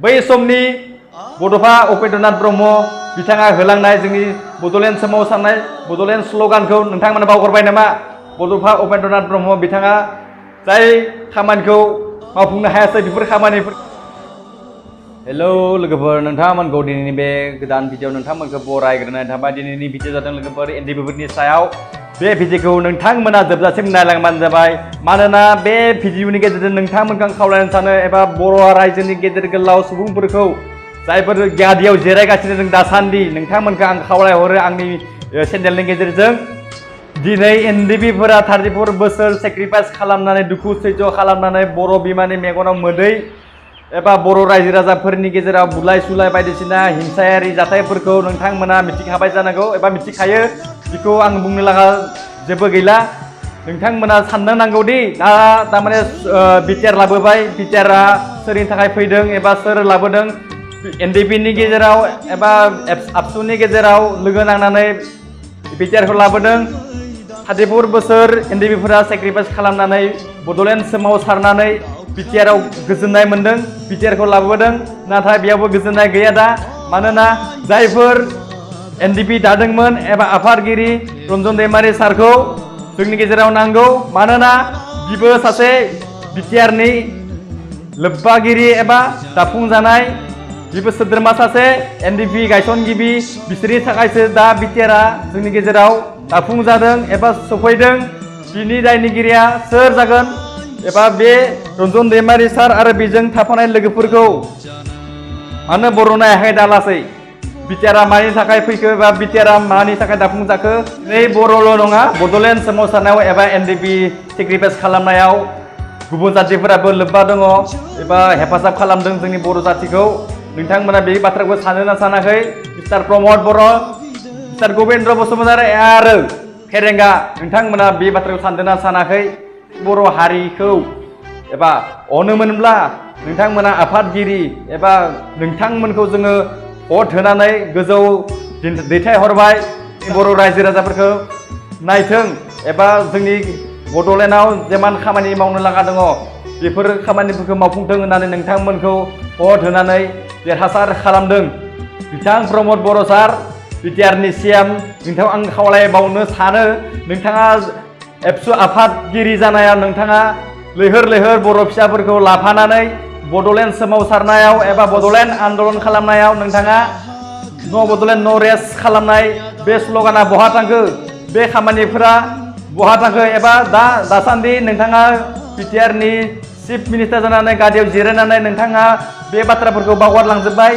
बै समनि बड'फा उपेन्द्रनाथ ब्रह्म बिथाङा होलांनाय जोंनि बड'लेण्ड सोमावसारनाय बड'लेण्ड स्ल'गानखौ नोंथांमोना बावगारबाय नामा? बड'फा उपेन्द्रनाथ ब्रह्म बिथाङा जाय खामानिखौ मावफुंनो हायासै बेफोर खामानिफोर। हेलौ लोगोफोर, नोंथांमोनखौ दिनैनि बे गोदान भिडिअ नोंथांमोनखौ बरायग्रोनाय थाबाय। दिनैनि भिडिअ जादों लोगोफोर एनडिपिफोरनि सायाव। बे भिडिअखौ नोंथांमोना जोबजासिम नायलांबानो जाबाय, मानोना बे भिडिअनि गेजेरजों नोंथांमोनखौ आं खावलायनो सानो एबा बर' रायजोनि गेदेर गोलाव सुबुंफोरखौ जायफोर गादियाव जिरायगासिनो दं दासान्दि, नोंथांमोनखौ आं खावलायहरो आंनि चेनेलनि गेजेरजों। दिनै एनडिपिफोरा 34 बोसोर सेक्रिफाइस खालामनानै दुखु सैज' खालामनानै बर' बिमानि मेगनाव मोदै एबा बर' रायजो राजाफोरनि गेजेराव बुलाय सुलाय बायदिसिना हिंसायारि जाथायफोरखौ नोंथांमोना मिथिखाबाय जानांगौ एबा मिथिखायो। बेखौ आं बुंनो लागा जेबो गैला। नोंथांमोना साननो नांगौदि थारमाने बिटिआर लाबोबाय, बिटिआरआ सोरनि थाखाय फैदों एबा सोर लाबोदों। एनडिपिनि गेजेराव एबा आबसुनि गेजेराव लोगो नांनानै बिटिआरखौ लाबोदों। 34 बोसोर एनडिपिफोरा सेक्रिफाइस खालामनानै बड'लेण्ड सोमावसारनानै बिटिआरआव गोजोननाय मोन्दों, बिटिआरखौ लाबोदों। नाथाय बेयावबो गोजोननाय गैया दा, मानोना जायफोर एनडिपि दादोंमोन एबा आफादगिरि रन्जन दैमारि सारखौ जोंनि गेजेराव नांगौ, मानोना बिबो सासे बिटिआरनि लोब्बागिरि एबा दाफुंजानाय बिबो सोद्रोमा सासे एनडिपि गायसनगिरि। बिसोरनि थाखायसो दा बिटिआरआ जोंनि गेजेराव दाफुंजादों एबा सफैदों। बिनि दायनिगिरिया सोर जागोन एबा बे रन्जन दैमारि सार आरो बेजों थाफानाय लोगोफोरखौ मानो बर'नो हायाखै दालासै? बिटिआरआ मानि थाखाय फैखो एबा बिटिआरआ मानि थाखाय दाफुंजाखो? नै बर'ल' नङा, बड'लेण्ड सोमावसारनायाव एबा एनडिपि सेक्रिफाइस खालामनायाव गुबुन जातिफोराबो लोब्बा दङ एबा हेफाजाब खालामदों जोंनि बर' जातिखौ। नोंथांमोना बे बाथ्राखौ सानो ना सानाखै? मिस्टार प्रमद बर', मिस्टार गबिन्द्र बसुमतारी आरो फेरेंगा, नोंथांमोना बे बाथ्राखौ सानदों ना सानाखै? बर' हारिखौ एबा अनोमोनब्ला नोंथांमोना आफादगिरि एबा नोंथांमोनखौ जोङो भट होनानै गोजौ दैथायहरबाय। बर' रायजो राजाफोरखौ नायथों एबा जोंनि बड'लेण्डआव जेमान खामानि मावनो लागा दङ बेफोर खामानिफोरखौ मावफुंथों होननानै नोंथांमोनखौ भट होनानै देरहासार खालामदों। बिथां प्रमद बर' सार, बिटिआरनि सिएम, नोंथांखौ आं खावलायबावनो सानो, नोंथाङा एबसु आफादगिरि जानायाव नोंथाङा लैहोर लैहोर बर' फिसाफोरखौ लाफानानै बड'लेण्ड सोमावसारनायाव एबा बड'लेण्ड आन्दलन खालामनायाव नोंथाङा न' बड'लेण्ड न' रेस्ट खालामनाय बे स्ल'गाना बहा थांखो? बे खामानिफोरा बहा थांखो? एबा दासान्दि नोंथाङा बिटिआरनि चिफ मिनिस्टार जानानै गादियाव जिरायनानै नोंथाङा बे बाथ्राफोरखौ बावगारलांजोब्बाय।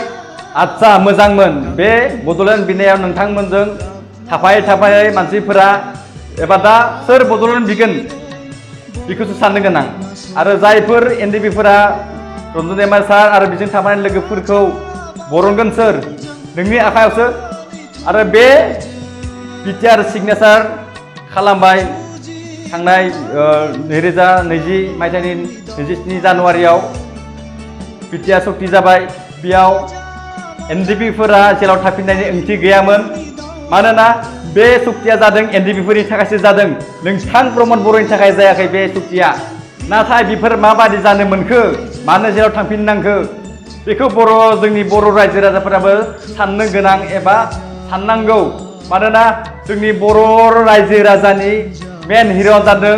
आदसा, मोजांमोन बे बड'लेण्ड बिनायाव नोंथांमोनजों थाफायै मानसिफोरा, एबा दा सोर बड'लेण्ड बिगोन बेखौसो साननो गोनां। आरो जायफोर एनडिपिफोरा रन्जन दैमारि सार आरो बेजों थाफानाय लोगोफोरखौ बरनगोन सोर? नोंनि आखायावसो। आरो बे बिटिआर सिगनेसार खालामबाय थांनाय 2020 मायथाइनि 27 जानुवारियाव बिटिआर सक्ति जाबाय। बेयाव एनडिपिफोरा जेराव थाफिननायनि ओंथि गैयामोन, मानोना बे सक्तिया जादों एनडिपिफोरनि थाखायसो जादों, नोंथां प्रमद बर'नि थाखाय जायाखै बे सक्तिया। नाथाय बेफोर माबादि जानो मोनखो? मानो जेराव थांफिननांखो? बेखौ जोंनि बर' रायजो राजाफोराबो साननो गोनां एबा साननांगौ। मानोना जोंनि बर' रायजो राजानि मेन हिर' जादों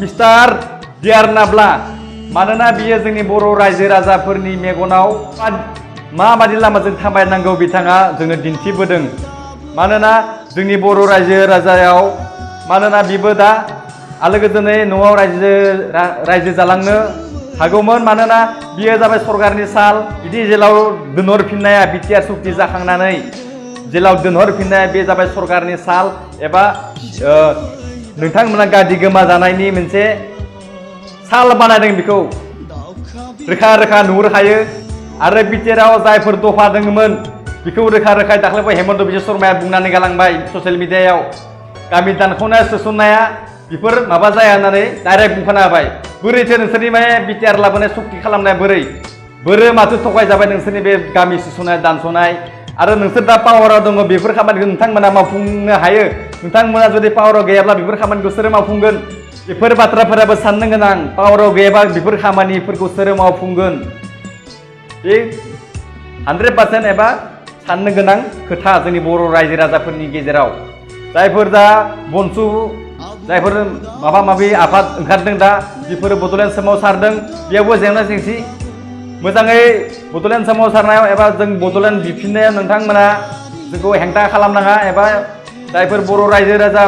मिस्टार डिआर नाब्ला। मानोना बियो जोंनि बर' रायजो राजाफोरनि मेगनाव माबादि लामाजों थाबायनांगौ बिथाङा जोंनो दिन्थिबोदों। मानोना जोंनि बर' रायजो राजायाव, मानोना बिबो दा आलो गोजोनै न'आव रायजो जालांनो हागौमोन, मानोना बियो जाबाय सरकारनि साल। बिदि जेलाव दोनहरफिननाया बिटिआर सक्ति जाखांनानै जेलाव दोनहरफिननाया बे जाबाय सरकारनि साल एबा नोंथांमोना गादि गोमा जानायनि मोनसे साल बानायदों। बेखौ रोखा रोखा नुहुरखायो। आरो बिटिआरआव जायफोर दफा दङमोन बेखौ रोखा रोखायै दाख्लैबो हेमन्त बिश्व शर्माया बुंनानै गालांबाय ससियेल मिडियायाव। गामि दानख'नाय सोसननाया बेफोर माबा जाया होननानै डाइरेक्ट बुंखाना होबाय। बोरैथो नोंसोरनि बे बिटिआर लाबोनाय सक्ति खालामनाया बोरै माथो थगायजाबाय नोंसोरनि बे गामि सोसननाय दानस'नाय? आरो नोंसोर दा पावाराव दङ, बेफोर खामानिखौ नोंथांमोना मावफुंनो हायो। नोंथांमोना जुदि पावाराव गैयाब्ला बेफोर खामानिखौ सोर मावफुंगोन? बेफोर बाथ्राफोराबो साननो गोनां। पावाराव गैयाबा बेफोर खामानिफोरखौ सोर मावफुंगोन? बे 100% एबा साननो गोनां खोथा जोंनि बर' रायजो राजाफोरनि गेजेराव जायफोर दा बनसु जायफोर माबा माबि आफाद ओंखारदों दा बेफोरो बड'लेण्ड सोमावसारदों बेयावबो जेंना जेंसि मोजाङै बड'लेण्ड सोमावसारनायाव एबा जों बड'लेण्ड बिफिननायाव नोंथांमोना जोंखौ हेंथा खालामनाङा एबा जायफोर बर' रायजो राजा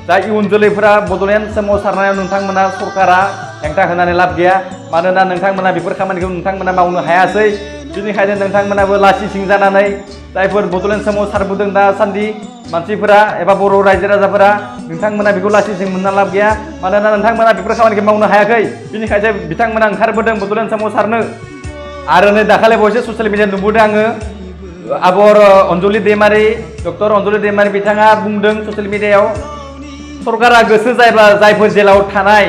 दा इयुन जोलैफोरा बड'लेण्ड सोमावसारनायाव नोंथांमोना सरकारा हेंथा होनानै लाब गैया मानोना नोंथांमोना बेफोर खामानिखौ नोंथांमोना मावनो हायासै बेनिखायनो नोंथांमोनाबो लासि सिं जानानै जायफोर बड'लेण्ड सोमावसारबोदों दासान्दि मानसिफोरा एबा बर' रायजो राजाफोरा नोंथांमोना बेखौ लासि सिं मोनना लाब गैया मानोना नोंथांमोना बेफोर खामानिखौ मावनो हायाखै बेनिखायनो बिथांमोना ओंखारबोदों बड'लेण्ड सोमावसारनो आरो नै दाखालि बावैसो ससियेल मिडिया नुबोदों आङो आबर अनजलि दैमारि डक्टर अनजलि दैमारि बिथाङा बुंदों ससियेल मिडियायाव सरकारा गोसो जायोब्ला जायफोर जेलाव थानाय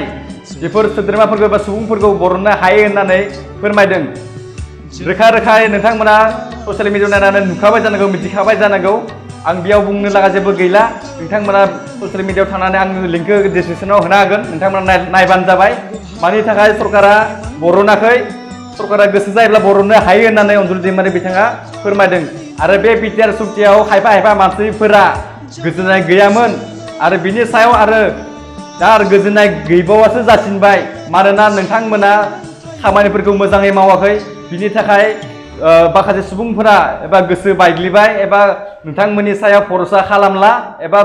बेफोर सोद्रोमाफोरखौ एबा सुबुंफोरखौ बरननो हायो होननानै फोरमायदों रोखा रोखायै नोंथांमोना ससियेल मिडियायाव नायनानै नुखाबाय जानांगौ मिथिखाबाय जानांगौ आं बेयाव बुंनो लागा जेबो गैला नोंथांमोना ससियेल मिडियायाव थांनानै आं लिंकखौ डिसक्रिपसनाव होना होगोन नोंथांमोना नायबानो जाबाय मानि थाखाय सरकारा बरनाखै सरकारा गोसो जायोब्ला बरननो हायो होननानै अनजलि दैमारि बिथाङा फोरमायदों आरो बे बिटिआर सुक्तियाव खायफा मानसिफोरा गोजोननाय गैयामोन आरो बिनि सायाव आरो दा आरो गोजोननाय गैबावासो जासिनबाय मानोना नोंथांमोना खामानिफोरखौ मोजाङै मावाखै बिनि थाखाय माखासे सुबुंफोरा एबा गोसो बायग्लिबाय एबा नोंथांमोननि सायाव भरसा खालामला एबा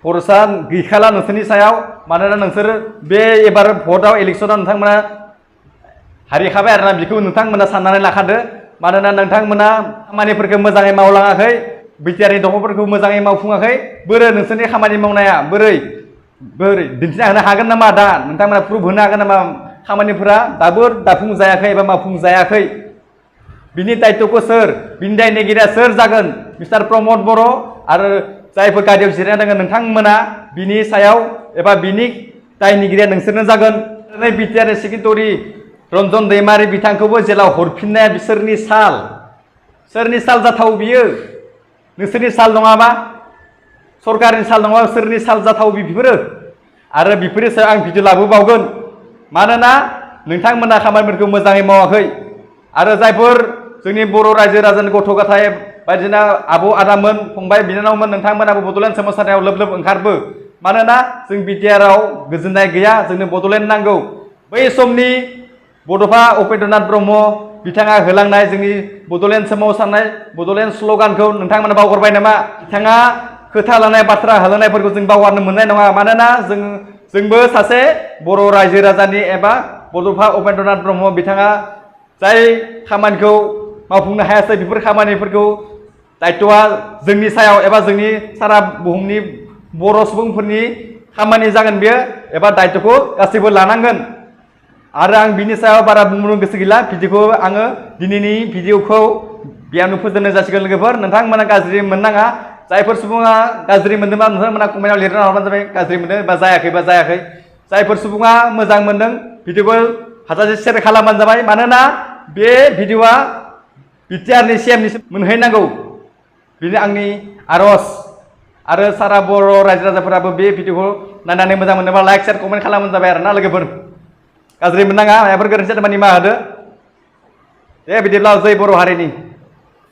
भरसा गैखाला नोंसोरनि सायाव मानोना नोंसोर बे एबार भटआव इलेक्सनाव नोंथांमोना हारिखाबाय आरोना बेखौ नोंथांमोना साननानै लाखादो मानोना नोंथांमोना खामानिफोरखौ मोजाङै मावलाङाखै बिटिआरनि दखरफोरखौ मोजाङै मावफुङाखै बोरै नोंसोरनि खामानि मावनाया बोरै दिन्थिना होनो हागोन नामा दा नोंथांमोना प्रुफ होनो हागोन नामा खामानिफोरा दाबो दाफुंजायाखै एबा मावफुंजायाखै बिनि दायित्वखौ सोर बिनि दायनिगिरिया सोर जागोन मिस्टार प्रमद बर' आरो जायफोर गारियाव जिरायना दङ नोंथांमोना बिनि सायाव एबा बिनि दायनिगिरिया नोंसोरनो जागोन बिटिआरनि सेक्रेटारि रन्जन दैमारि बिथांखौबो जेलाव हरफिननाया बिसोरनि साल सोरनि साल जाथाव बियो नोंसोरनि साल नङाबा सरकारनि साल नङाबा सोरनि साल जाथाव बेफोरो आरो बेफोरनि सायाव आं भिडिअ लाबोबावगोन मानोना नोंथांमोना खामानिफोरखौ मोजाङै मावाखै आरो जायफोर जोंनि बर' रायजो राजानि गथ' गथाय बायदिसिना आबौ आदामोन फंबाय बिनानावमोन नोंथांमोनाबो बड'लेण्ड सोमावसारनायाव लोब ओंखारबो मानोना जों बिटिआराव गोजोननाय गैया जोंनो बड'लेण्ड नांगौ बै समनि बड'फा उपेन्द्रनाथ ब्रह्म बिथाङा होलांनाय जोंनि बड'लेण्ड सोमावसारनाय बड'लेण्ड स्ल'गानखौ नोंथांमोना बावगारबाय नामा बिथाङा खोथा लानाय बाथ्रा होलांनायफोरखौ जों बावगारनो मोननाय नङा मानोना जोंबो सासे बर' रायजो राजानि एबा बड'फा उपेन्द्रनाथ ब्रह्म बिथाङा जाय खामानिखौ मावफुंनो हायासै बेफोर खामानिफोरखौ दायित्वआ जोंनि सायाव एबा जोंनि सारा बुहुमनि बर' सुबुंफोरनि खामानि जागोन बेयो एबा दायित्वखौ गासैबो लानांगोन आरो आं बिनि सायाव बारा बुंनो गोसो गैला भिडिअखौ आङो दिनैनि भिडिअखौ बेयावनो फोजोबनाय जासिगोन लोगोफोर नोंथांमोना गाज्रि मोननाङा जायफोर सुबुङा गाज्रि मोनदोंबा नोंथांमोना कमेन्टआव लिरना हरबानो जाबाय गाज्रि मोनदों बा जायाखै जायफोर सुबुङा मोजां मोनदों भिडिअखौ हाजासे शेयार खालामबानो जाबाय मानोना बे भिडिअआ बिटिआरनि सिएमनिसिम मोनहैनांगौ बेनो आंनि आर'ज आरो सारा बर' रायजो राजाफोराबो बे भिडिअखौ नायनानै मोजां मोनोबा लाइक शेयार कमेन्ट खालामबानो जाबाय आरोना लोगोफोर गाज्रि मोननाङा माबाफोर गोरोन्थि जादोंबा निमाहा होदो दे बिदिब्ला जै बर' हारिनि